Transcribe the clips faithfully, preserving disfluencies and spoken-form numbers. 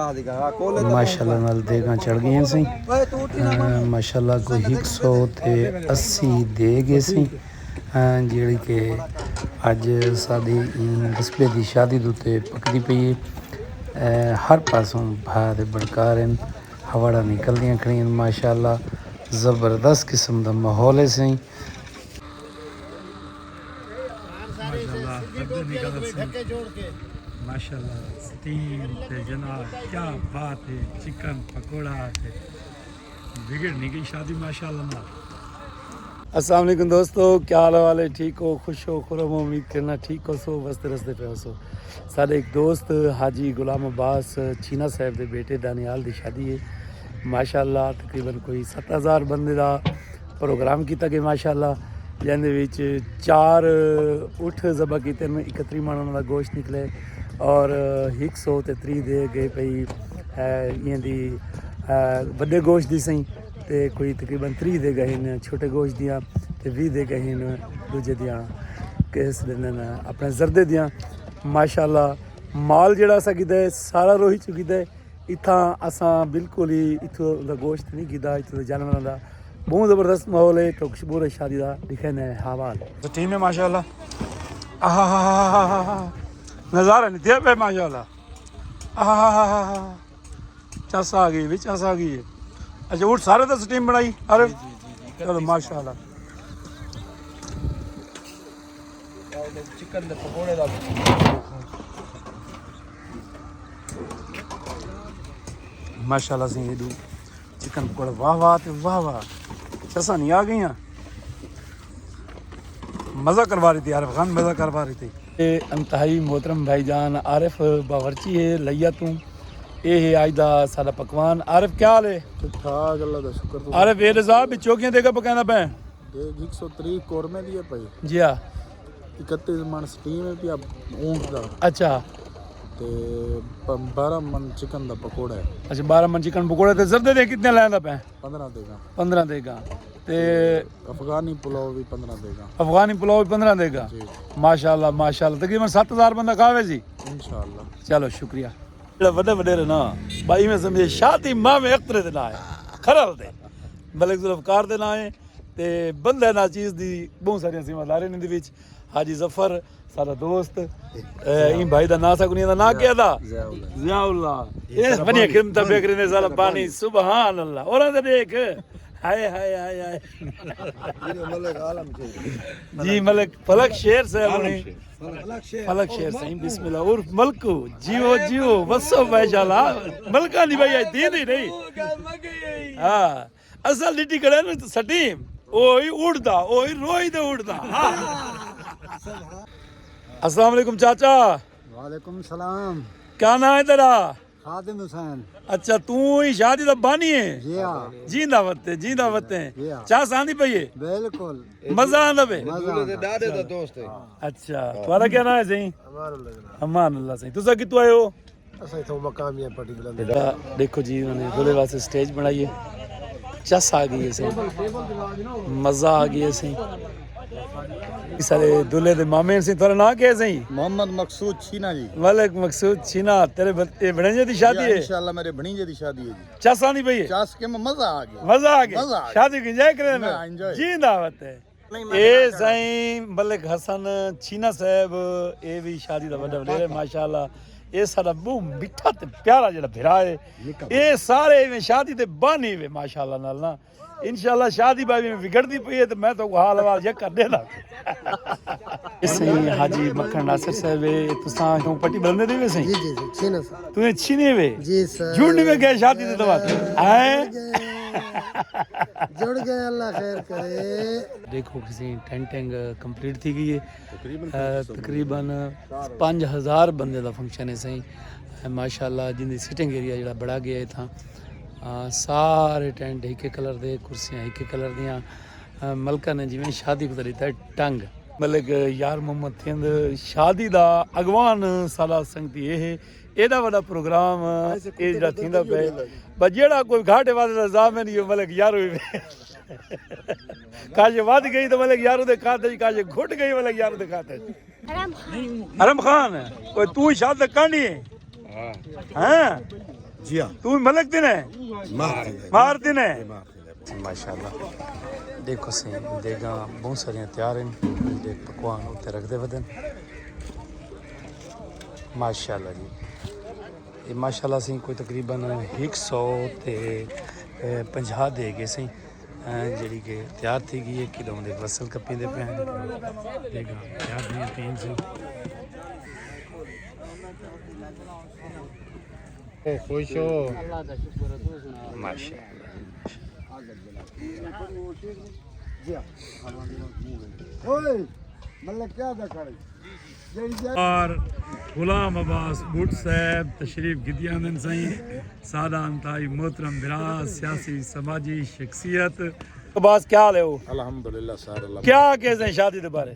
ماشاءاللہ نال دیگاں چڑھ ڳئین سئیں۔ ماشاءاللہ کوئی ہک سو تے اسی دیگ ہے سئیں، جیڑھی کہ اڄ ساݙی ݙسپلے دی شادی دے اتے پکدی پئی ہے۔ ہر پاسوں بھا تے بݨکار ہن، ہواڑاں نکلدیاں کھڑین۔ ماشاءاللہ زبردست قسم دا ماحول ہے سئیں۔ ماشاءاللہ، پردے نکل رہے ہیں۔ ماشاءاللہ، سٹیم تے جناب، کیا بات ہے، چکن پکوڑا تے بگڑ نہیں گئی شادی ماشاءاللہ نال۔ السلام علیکم دوستو، کیا حال حوال ہے؟ ٹھیک ہو، خوش ہو، خرم ہو؟ امید کرنا ٹھیک ہو سو، وستے رستے پہ ہو سو۔ سارے ایک دوست حاجی غلام عباس چھینا صاحب دے بیٹے دانیال دی شادی ہے۔ ماشاءاللہ تقریباً کوئی ست ہزار بندے دا پروگرام کیتا گئے ماشاءاللہ، جیندے وچ چار اٹھ ذبح کیتے ہن، اکتری من انہاں دا گوشت نکلے اور ہک سو تے تریہہ دے گئے پئی، اے، ایندی، اے، وݙے گوشت دی سئیں، تے کوئی تقریباً تریہہ دے گئے ہن چھوٹے گوشت دیاں، تے ویہہ دے گئے ہن ݙوجھے دیاں، کس ݙیندن اپݨے زردے دیاں۔ ماشاءاللہ مال جیڑھا اساں گھدا ہے سارا روہی چوں گھدا ہے۔ اتھاں اساں بالکل ہی اتھوں دا گوشت نہیں گھدا، اتھوں دے جانوراں دا۔ بہت زبردست ماحول ہے، تو خوشبو ہے شادی دا، ݙکھیندے ہیں حوال۔ تو ٹیم ہے ماشاءاللہ۔ آہا۔ نظارہ نہیں دیا پہ ماشاءاللہ۔ آہا۔ چس آ گئی، وچ چس آ گئی ہے۔ اچھا، اٹھ سارے دا سٹیم بنائی؟ ارے، جی، جی، جی، جی، چلو، اکتیس۔ ماشاءاللہ۔ چکن دے پکوڑے دا۔ ماشاءاللہ سئیں، ایڈو چکن پکوڑے، واہ واہ تے واہ واہ۔ چساں نہیں آ گئیاں۔ مزہ کروا رہی تھی عارف خان، مزہ کروا رہی تھی۔ اے انتہائی محترم بھائی جان عارف باورچی ہے لیا توں۔ اے ہے اج دا ساڈا پکوان۔ عارف کیا حال ہے؟ ٹھیک ٹھاک، اللہ دا شکر۔ تساں عارف اے صاحب چوکیاں دے کے پکیندا پے؟ دیکھ، ہک سو تریہہ قورمے دی ہے پئی۔ جی ہاں۔ اکتیس من سٹیم ہے پیا اونٹ دا۔ اچھا۔ تے پ-، بارہ من چکن دا پکوڑا ہے۔ اچھا، بارہ من چکن پکوڑا۔ تے زردے دے کتنے لیندا پے؟ پندرہ دیگاں۔ پندرہ دیگاں۔ تے افغانی پلاؤ بھی پندرہ دیگاں۔ افغانی پلاؤ بھی پندرہ دیگاں۔ جی۔ ماشاءاللہ، ماشاءاللہ۔ تقریباً ست ہزار بندہ کھاوے جی۔ انشاءاللہ۔ چلو، شکریہ۔ جیڑھا وݙے وݙیرے نا، بھائی میں سمجھے شادی ماہ میں اخترے دے ناں ہے، کھرل دے، ملک ذوالفقار دے ناں ہے، تے بندہ ناچیز دی بہت ساریاں ذمہ داریاں نے دے وچ۔ حاجی ظفر، سارا دوست، اے، ایں بھائی دا ناں سا کونی، دا ناں کیا دا؟ ضیاء اللہ۔ ضیاء اللہ۔ اے وݙیاں خدمتاں پیا کریں، سارا بانی، سبحان اللہ۔ اور دے دیکھ، ہائے، ہائے، ہائے، ہائے۔ جی، ملک فلک شیر صاحب ہوݨی۔ فلک شیر سائیں، بسم اللہ۔ عرف ملکو، جیو، جیو، وسو ماشاءاللہ۔ ملکاں دی بھائی اڄ دین ہی نہیں۔ ہاں۔ اصل ݙٹی کھڑے نا سٹیم، اوہی اڑدا، اوہی روئی تے اڑدا۔ ہاں۔ السلام علیکم چاچا۔ وعلیکم السلام۔ کیا ناں ہے تیرا؟ خادم حسین۔ اچھا، توں ہی شادی دا بانی ہے؟ جی ہاں۔ جیندا وتے، جیندا وتے۔ جی ہاں۔ چاس آندی پئی ہے؟ بالکل۔ مزہ آندا پئے؟ مزہ دولے دے آندا۔ ݙاݙے دا دوست ہے۔ اچھا، تہاݙا کیا ناں ہے سئیں؟ امان اللہ۔ امان اللہ سئیں۔ تساں کتھوں آئے ہو؟ اساں اتھوں مقامی ہیں، پٹی بلند۔ ݙیکھو جی، انہاں نے دولے واسطے سٹیج بݨائی ہے۔ چس آ ڳئی ہے سئیں، مزہ آ ڳئی ہے سئیں۔ سارے دولے دے مامے ہیں سئیں، تہاݙا ناں کیا ہے سئیں؟ محمد مقصود چھینا جی۔ ملک مقصود چھینا، تیرے بھت-، اے بھݨیجے دی شادی ہے؟ انشاءاللہ میرے بھݨیجے دی شادی ہے جی۔ چس آندی پئی ہے؟ چس کے مزہ آ ڳیا۔ مزہ آ ڳیا۔ مزہ آ ڳیا۔ شادی کنجائے کرے نا؟ انجوائے۔ جیندا وتے۔ اے سائیں ملک حسن چھینا صاحب، اے وی شادی دا وݙا وݙیرا ہے، ماشاءاللہ۔ اے ساݙا ٻہوں مٹھا تے پیارا جیڑھا بھرا ہے۔ اے سارے ایویں شادی دے بانی وے، ماشاءاللہ نال نا۔ انشاءاللہ شادی بھائی میں وگڑدی پئی ہے تے میں تہاکوں حال احوال یکا ݙیندا۔ اے سائیں حاجی مکھݨ ناصر صاحب ہے، تساں کیوں پٹی بلندے دے وے سائیں؟ جی، جی، جی، چھینا سر۔ تساں چھینے وے؟ جی سر۔ جڑ نہیں وے گئے شادی دے دوا؟ ہیں؟ جڑ گئے۔ جڑ گئے، اللہ خیر کرے۔ ݙیکھو کسی ٹینٹنگ کمپلیٹ تھی ڳئی ہے۔ تقریباً آ، تقریباً پنج ہزار بندے دا فنکشن ہے سائیں۔ آ، ماشاءاللہ جن دی سٹنگ ایریا جیڑھا بڑا ڳیا ہے اتھاں۔ آ، سارے ٹینٹ ہکے کلر دے، کرسیاں ہکے کلر دیاں۔ آ، ملکہ نے جیویں شادی کوں ݙتا ہے ٹنگ۔ ملک یار محمد تھند شادی دا اڳواݨ ساݙا سنگتی اے ہے۔ ایݙا وݙا پروگرام اے جیڑھا تھیندا پئے۔ بس جیڑھا کوئی گھاٹے والے دا ضامن، ایہو ملک یارو ہی۔ کاش ودھ ڳئی تے ملک یارو دے کھاتے وچ، کاش گھٹ ڳئی ملک یارو دے کھاتے وچ۔ حرم خان۔ حرم خان، اوئے توں شادی کہانی ہے؟ ہاں۔ ہاں؟ جی ہاں۔ توں ملک دین ہے؟ مار دین ہے۔ مار دین ہے؟ جی، مار دین ہے۔ ماشاءاللہ۔ ݙیکھو سئیں، دیگاں ٻہوں ساریاں تیار ہن، جیڑھے پکوان اتے رکھدے ودن۔ ماشاءاللہ جی۔ اے ماشاءاللہ سئیں کوئی تقریباً ہک سو تے، اے، پنجاہ دے ڳئے سئیں، اے، جیڑھی کہ تیار تھی ڳئی ہے، کݙاں دے وصل کپیندے پئے ہن۔ دیگاں تیار تھیاں تین سئیں۔ او خوش ہو۔ اللہ دا شکر ہے، توں سݨا۔ ماشاءاللہ۔ اوئے، مطلب کیا دا کھڑے؟ اور غلام عباس بٹ صاحب تشریف گھدی آندن سائیں، سادہ انتہائی محترم برا، سیاسی سماجی شخصیت۔ عباس، کیا حال ہے ہو؟ الحمدللہ سر، اللہ کیا کہ سائیں شادی دے بارے؟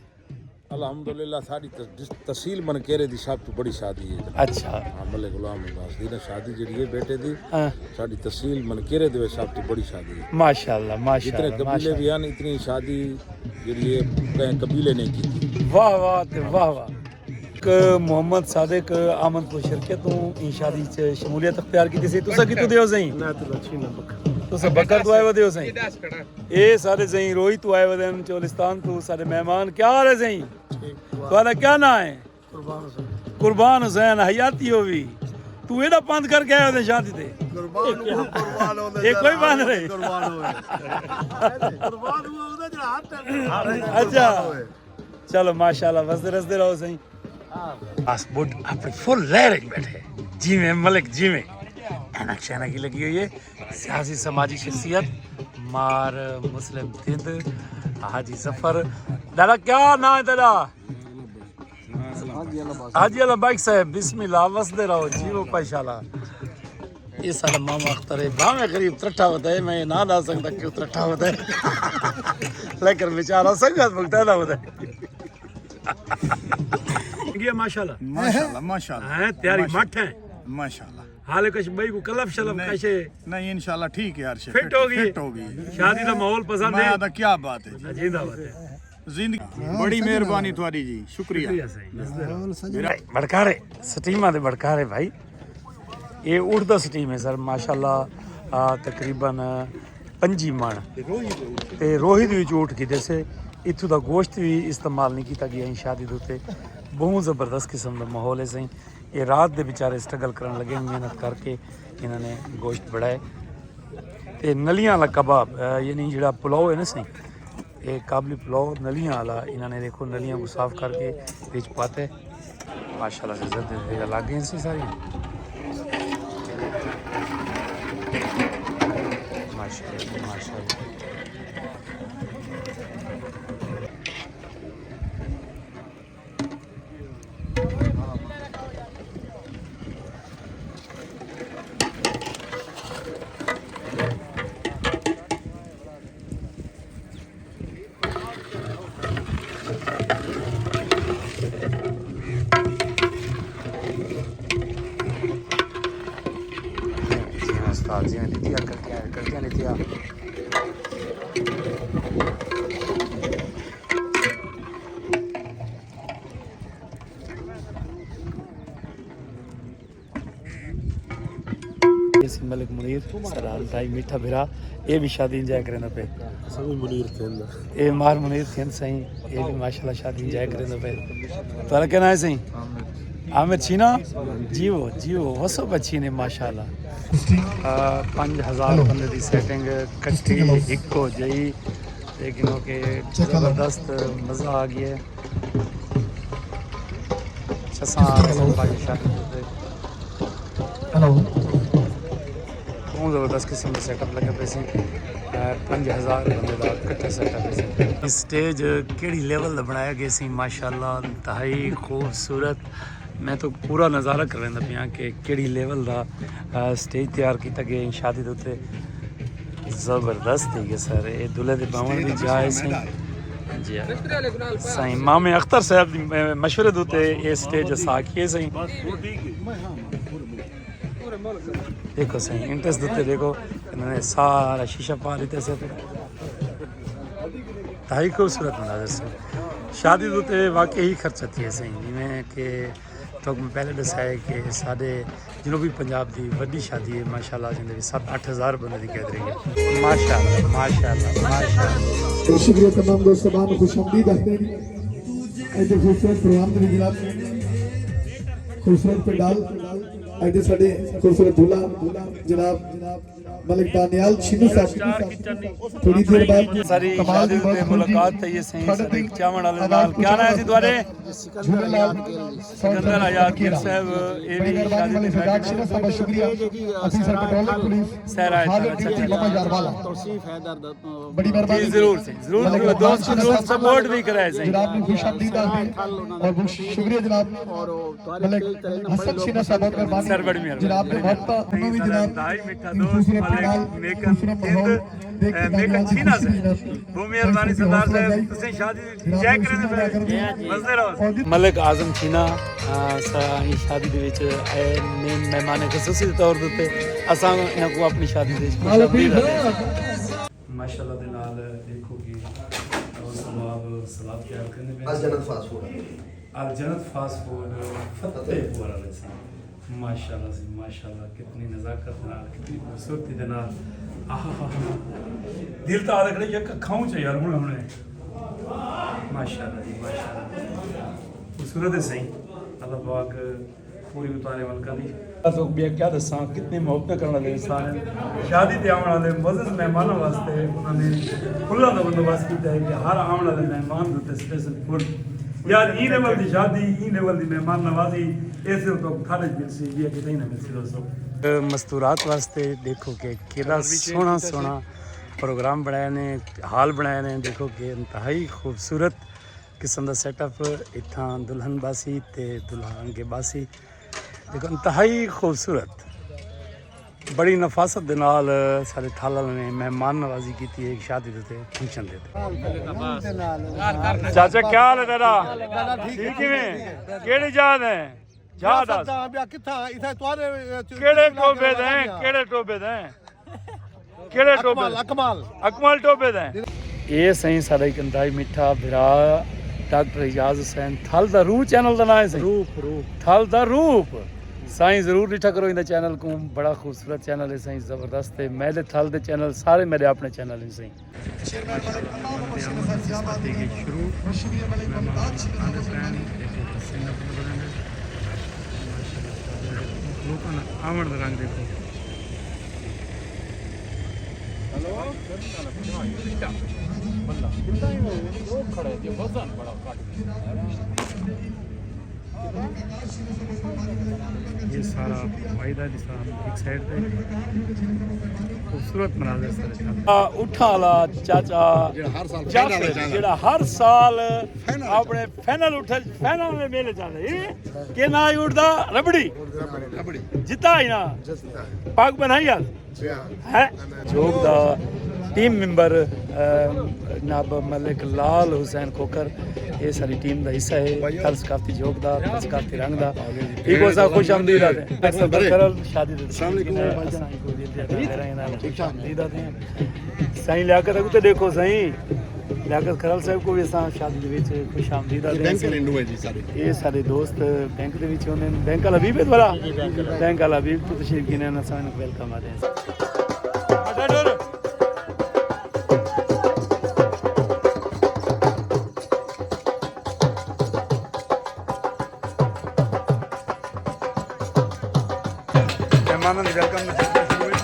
الحمدللہ، ساݙی تس-، تحصیل منکیرے دی سب توں بڑی شادی ہے۔ اچھا۔ ہاں، ملک غلام عباس دی نا شادی جیڑھی ہے بیٹے دی، ہاں۔ ساݙی تحصیل منکیرے دے وچ سب توں بڑی شادی ہے۔ ماشاءاللہ، ماشاءاللہ، جتنے قبیلے ماشاءاللہ۔ بھی ہیں، اتنی شادی جیڑھی ہے کہیں قبیلے نہیں کیتی۔ واہ واہ تے واہ واہ۔ ایک محمد صادق احمد پور شرکت توں ایں شادی چ شمولیت اختیار کیتی سی۔ تساں کتھوں دے ہو سائیں؟ میں تو اچھی نہ بکر۔ تساں بکر توں آئے ودے ہو سائیں؟ اے سارے سائیں روہی توں آئے ودے ہن، چولستان توں سارے مہمان۔ کیا حال ہے سائیں؟ ٹھیک۔ تہاݙا کیا ناں ہے؟ قربان حسین۔ قربان حسین، حیاتی ہووی۔ توں ایݙا پندھ کر کے آئے ہوندے شادی تے؟ قربان ہو، قربان ہوندے اے سر، کوئی بندھ نہیں۔ قربان ہوئے۔ قربان ہوا ہوندے جڑا ہر ٹائم اچھا۔ قربان ہوئے۔ چلو ماشاءاللہ، وسدے رسدے رہو سائیں۔ بس بڈ اپݨی فل لہر وچ بیٹھے، جیویں ملک جیویں۔ اینک شینک ہی لگی ہوئی ہے۔ سیاسی سماجی شخصیت مار مسلم تھند حاجی ظفر۔ دادا کیا ناں ہے تیرا؟ حاجی اللہ بخش صاحب، بسم اللہ، وسدے رہو، جیو پائیشالا۔ یہ سارا ماما اختر ہے، بھاویں غریب ترٹھا ہوتا ہے، میں یہ نہ لا سکتا کیوں ترٹھا ہوتا ہے۔ لیکن بیچارہ سنگت بھگتا نہ ہوتا ہے۔ یہ ماشاءاللہ۔ ماشاءاللہ، ماشاءاللہ۔ ہیں، تیاری ماشاءاللہ۔ مٹھ ہے۔ ماشاءاللہ۔ حال کش بھائی کو کلف شلف نہیں، کشے۔ نہیں، انشاءاللہ ٹھیک ہے یار، فٹ ہو گئی۔ فٹ ہو گئی۔ شادی دا ماحول پسند میں ہے؟ آدھا کیا بات ہے جی۔ جی، دعوت ہے۔ زندگی۔ بڑی مہربانی تہاݙی جی، شکریہ۔ شکریہ سائیں۔ بھڑکارے، سٹیماں دے بھڑکارے بھائی۔ اے اٹھ دا سٹیم ہے سر، ماشاءاللہ، آ، تقریباً پنجی مݨ۔ تے روہی دے وچ اٹھ گھدے سے۔ اتھوں دا گوشت وی استعمال نہیں کیتا ڳیا۔ ایں شادی دے اتے ٻہوں زبردست قسم دا ماحول ہے سائیں۔ اے رات دے بیچارے سٹرگل کرݨ لڳے، محنت کر کے انہاں نے گوشت بݨائے۔ تے نلیاں والا کباب، آ، یعنی جیڑھا پلاؤ ہے نا سائیں، اے قابلی پلاؤ نلیاں والا، انہاں نے ݙیکھو نلیاں کوں صاف کر کے وچ پاتے۔ ماشاءاللہ سے زردے تے لڳ ڳئے سی ساری۔ ماشاءاللہ، ماشاءاللہ۔ جی استاد جی، ݙتی آ، کٹیاں، کٹیاں ݙتی آ۔ اے سی ملک منیر، سلام بھائی، میٹھا بھرا، اے بھی شادی انجوائے کریندا پئے۔ اساں بھی منیر تھیندا۔ اے مار منیر تھیند سائیں، اے بھی ماشاءاللہ شادی انجوائے کریندا پئے۔ تہاݙا کیا ناں ہے سائیں؟ عامر۔ عامر چھینا؟ جیو، جیو، وسو بچی نے ماشاءاللہ۔ آ، پنج ہزار بندے دی سیٹنگ کٹھی ہک ہو جئی۔ لیکن اوکے، زبردست مزہ آ ڳیا ہے۔ چساں آ رہے ہیں پاکستان دے۔ ہلو۔ بہت زبردست قسم دا سیٹ اپ لگا پئے سی۔ اے، پنج ہزار بندے دا اکٹھا سیٹ اپ ہے سی۔ سٹیج کیڑھی لیول دا بݨایا ڳیا سی، ماشاءاللہ، انتہائی خوبصورت۔ میں تو پورا نظارہ کرویندا پیاں کہ کیڑھی لیول دا، آ، سٹیج تیار کیتا ڳیا ایں شادی دے اتے۔ زبردست تھی ڳیا سر، اے دلہے دے ٻہوݨ دی جا ہے سائیں۔ جی ہاں۔ سائیں مامے اختر صاحب دی، اے، مشورے دے اتے اے سٹیج اساں آکھی ہے سائیں۔ ݙیکھو سائیں، انٹرسٹ دے اتے ݙیکھو، انہاں نے سارا شیشہ پا ݙتے سے۔ انتہائی خوبصورت مناظر سائیں۔ شادی دے اتے واقعی خرچہ تھی ہے سائیں، جیویں کہ تہاکوں میں پہلے ݙسایا کہ ساݙے جنوبی پنجاب دی وݙی شادی ہے، ماشاءاللہ، جیندے وچ ست اٹھ ہزار بندے دی گیدرنگ ہے۔ ماشاءاللہ، ماشاءاللہ، ماشاءاللہ۔ بہت شکریہ تمام دوست احباب، خوش آمدید آکھدے ہیں۔ ایڈے خوبصورت پروگرام دے وچ جناب، خوبصورت پنڈال، ایڈے ساݙے خوبصورت دولہا جناب ملک دانیال چھینو صاحب تھوڑی دیر بعد ساری کمال شادی دی تے بہت ملاقات تھئی ہے سائیں صدیق چاوݨ والے نال۔ کیا نام ہے سی تہاݙے؟ جھولے لال سکندر آزاد گل صاحب، اے بڑی بھی مہربانی شادی ملک دے سجاد چھینو صاحب، شکریہ۔ اسیں سر پٹرولنگ پولیس سہرا ہے حاضر سارا، اچھا، ٹی سی اچھا۔ بابا یار والا۔ بڑی مہربانی جی، ضرور سئیں، ضرور، ملک ضرور۔ رحمان دوست چھینو ضرور صاحب سپورٹ بھی کرائے سئیں۔ جناب نوں خوش آمدید آکھدے اور بہت شکریہ جناب۔ ملک حسن چھینو صاحب، بہت مہربانی۔ سر، بڑی مہربانی۔ جناب دے وقت انہوں بھی جناب انتہائی میٹھا دوست ملک میکن ہند، اے، میکن چھینا صاحب۔ بہت مہربانی سردار صاحب، تسیں شادی چیک کریں پئے۔ مزے رہو۔ ملک اعظم چھینا، آ، سا-، ایں شادی دے وچ اے مین مہمان خصوصی دے طور دے اتے اساں انہاں کوں اپݨی شادی دے وچ خوش آمدید آکھدے ہیں۔ ماشاءاللہ دے نال ݙیکھو کہ دوست احباب سلاد تیار کرݨے پئے۔ الجنت فاسٹ فوڈ۔ الجنت فاسٹ فوڈ فتح پور والے سئیں۔ ماشاءاللہ سئیں، ماشاءاللہ، کتنی نزاکت نال، کتنی خوبصورتی دے نال۔ آہا ہا ہا۔ دل تاں آہدا کھڑے یک کھاؤں چا یار ہݨے ہݨے۔ ماشاءاللہ جی، ماشاءاللہ۔ خوبصورت ہے سئیں۔ اللہ پاک پوری اتارے ملکاں دی۔ تہاکوں ٻیا کیا ݙساں، کتنی محبتاں کرݨ والے انسان ہن۔ شادی تے آوݨ والے معزز مہماناں واسطے انہاں نے پھلاں دا بندوبست کیتا ہے کہ ہر آوݨ والے مہمان دے اتے سپیشل پھل۔ یار، ایں لیول دی شادی، ایں لیول دی مہمان نوازی، اے صرف تہاکوں تھل اچ ملسی، ٻیا کتھے نہ ملسی دوستو۔ مستورات واسطے ݙیکھو کہ کیݙا سوہݨا سوہݨا پروگرام بݨائے نے، ہال بݨائے نے، ݙیکھو کہ انتہائی خوبصورت قسم دا سیٹ اپ۔ اتھاں دلہن ٻہسی تے دلہا اڳے ٻہسی۔ ݙیکھو، انتہائی خوبصورت، بڑی نفاست دے نال ساݙے تھل والے نے مہمان نوازی کیتی ہے، شادی دے تے فنکشن دے تے۔ چاچا، کیا حال ہے تیرا؟ ٹھیک کیویں؟ کیڑھی جاہ دے؟ جاہ دس۔ کیڑھے ٹوبے دے ہیں؟ کیڑھے ٹوبے دے ہیں؟ کیڑھے ٹوبے؟ اکمل، اکمل۔ اکمل ٹوبے دا ہے۔ اے سئیں ساݙا ہک انتہائی میٹھا بھرا ڈاکٹر اعجاز حسین، تھل دا روح چینل دا ناں ہے سئیں۔ روح، روح۔ تھل دا روح۔ سائیں ضرور ݙٹھا کرو ایندا چینل کوں، بڑا خوبصورت چینل ہے سئیں، زبردست ہے۔ میݙے تھل دے چینل سارے میݙے اپݨے چینل ہیں سئیں۔ چیئرمین ملک تمام مشین سر سیاواد شروع۔ مشین ملک ممتاز شروع۔ لوکاں دا آوݨ دا رنگ ݙیکھو۔ یہ سارا فائدہ جس طرح ہک سائیڈ تے خوبصورت مناظر سارے۔ آ، اٹھاں والا چاچا جیڑھا ہر سال جاسر، فائنل وچ آندا۔ جیڑھا ہر سال فائنل وچ اپݨے فائنل اٹھے، فائنل دے میلے چ آندا۔ اے کہ ناں ہی اٹھدا ربڑی۔ ربڑی۔ جتا ہی نا۔ جتا۔ پاک بنائی آ۔ ہے۔ جھوک دا ٹیم ممبر، آ، جناب ملک لال حسین کھوکھر، اے ساری ٹیم دا حصہ ہے۔ تھل ثقافتی جھوک دا، تھل ثقافتی رنگ دا۔ ایکوں اساں خوش آمدید آکھدے ہیں۔ شادی دے السلام علیکم۔ اساں ایکوں خوش آمدید آکھدے ہیں۔ سائیں لیاقت اڳوں تے ݙیکھو سائیں۔ لیاقت کھرل صاحب کوں وی اساں شادی دے وچ خوش آمدید آکھدے ہیں۔ بینک والے نوں ہے جی سارے۔ اے سارے دوست بینک دے وچ ہوندے ہن۔ بینک والا حبیب ہے تھوڑا؟ جی، بینک والا۔ بینک والا حبیب کوں تشریف گھنن، اساں انہاں کوں ویلکم آکھدے ہیں۔ مہماناں دی ویلکم دی سروس شروع ہوئی۔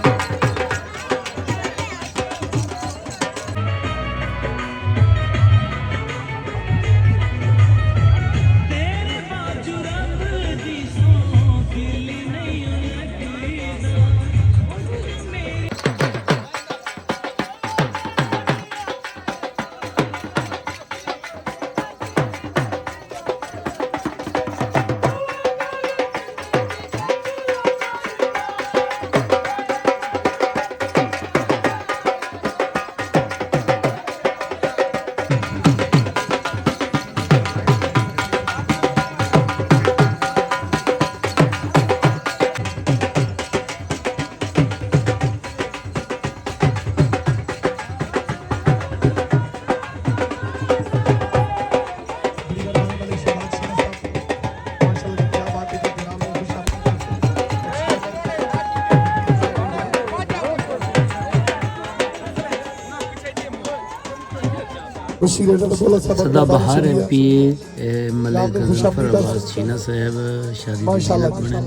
سدا بہار ایم پی اے ملک غضنفر عباس چینا صاحب شادی دی زینت بنن۔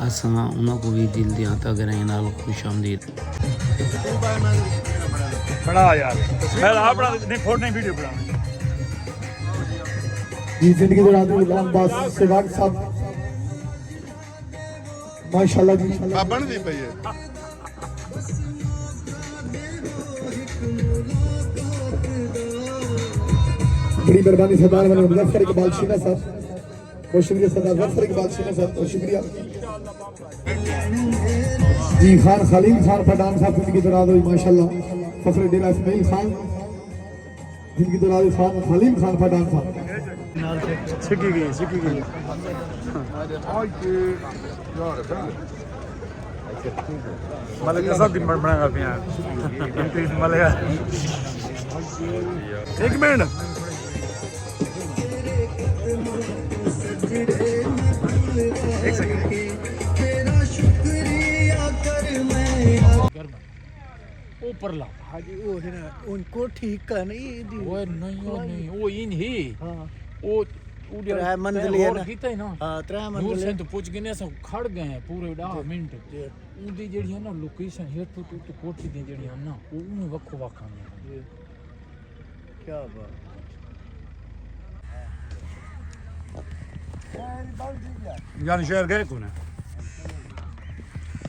اساں انہاں کوں وی دل دیاں تہہ گہرائیاں نال خوش آمدید۔ بڑا یار، پہلا اپنا نہیں، فوٹو نہیں، ویڈیو بنا۔ جی، زندگی دے راز غلام عباس سہواگ صاحب، ماشاءاللہ جی۔ آ بݨدی پئی ہے۔ بڑی مہربانی سردار مولانا مظفر اقبال شینا صاحب، بہت شکریہ سردار مظفر اقبال شینا صاحب، بہت شکریہ۔ جی، خان خلیل خان پٹھان صاحب، زندگی دراز ہوئی ماشاءاللہ۔ فخر ڈیرہ اسماعیل خان، زندگی دراز ہوئی خان خلیل خان پٹھان صاحب۔ سکی گئی، سکی گئی۔ ملک اسد دی بݨ-، بݨایا پیا۔ ملک، ایک منٹ۔ ایک سیکنڈ۔ اوپرلا۔ ہاں جی، او ہے نا، اون کوٹھی ہک ہے نا، اے دی اوئے نہیں، او نہیں، او این ہی۔ ہاں۔ او، او جڑا ترے منزلی ہے ہور نا۔ کیتا ہی نا۔ ہاں، ترے نور منزلی۔ حسین تو پوچھ گئے نے، اساں کھڑ گئے ہیں پورے ݙاہ جی۔ منٹ۔ جی۔ اوندی جیڑھی ہے نا لوکیشن، ہیٹھ توں تے اتوں کوٹھی دی جیڑھی ہے نا، او اونویں وکھو وکھ آندی ہے۔ جی۔ کیا بات۔ یعنی شہر گئے کون ہے؟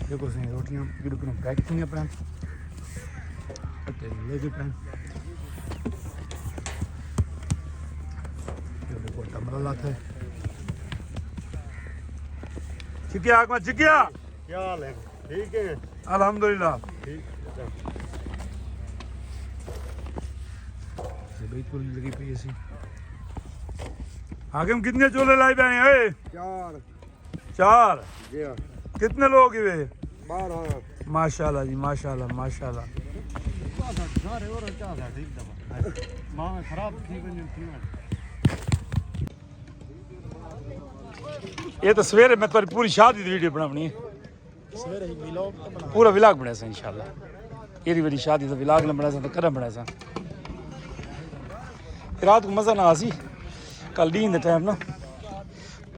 دیکھو سائیں، روٹیاں ویڈیو کنوں پیک تھیندیاں پئن۔ تے لے کے پئن۔ یہ دیکھو، ٹمبر لاتا ہے۔ چکیا، اکمل، چکیا۔ کیا حال ہے؟ ٹھیک ہے؟ الحمدللہ۔ ٹھیک ہے۔ یہ بالکل لگی پئی سی۔ حاکم، کتنے چولہے لائے پئے ہیں؟ چار۔ چار؟ جی ہاں۔ کتنے لوگ ہوئے؟ بارہ۔ ماشاءاللہ جی، ماشاءاللہ، ماشاءاللہ۔ سارے اور چار ہے، ٹھیک دفعہ۔ ماں خراب تھی ونڄن تھی ونڄن۔ یہ تو سویرے میں تہاݙی پوری شادی دی ویڈیو بݨاوݨی ہے۔ سویرے ہی ولاگ تے بݨا۔ پورا ولاگ بݨیساں انشاءاللہ۔ ایݙی وݙی شادی دا ولاگ نہ بݨیساں تے کݙاں بݨیساں؟ رات کوں مزہ نہ آسی۔ کل ݙینہہ دے ٹائم نا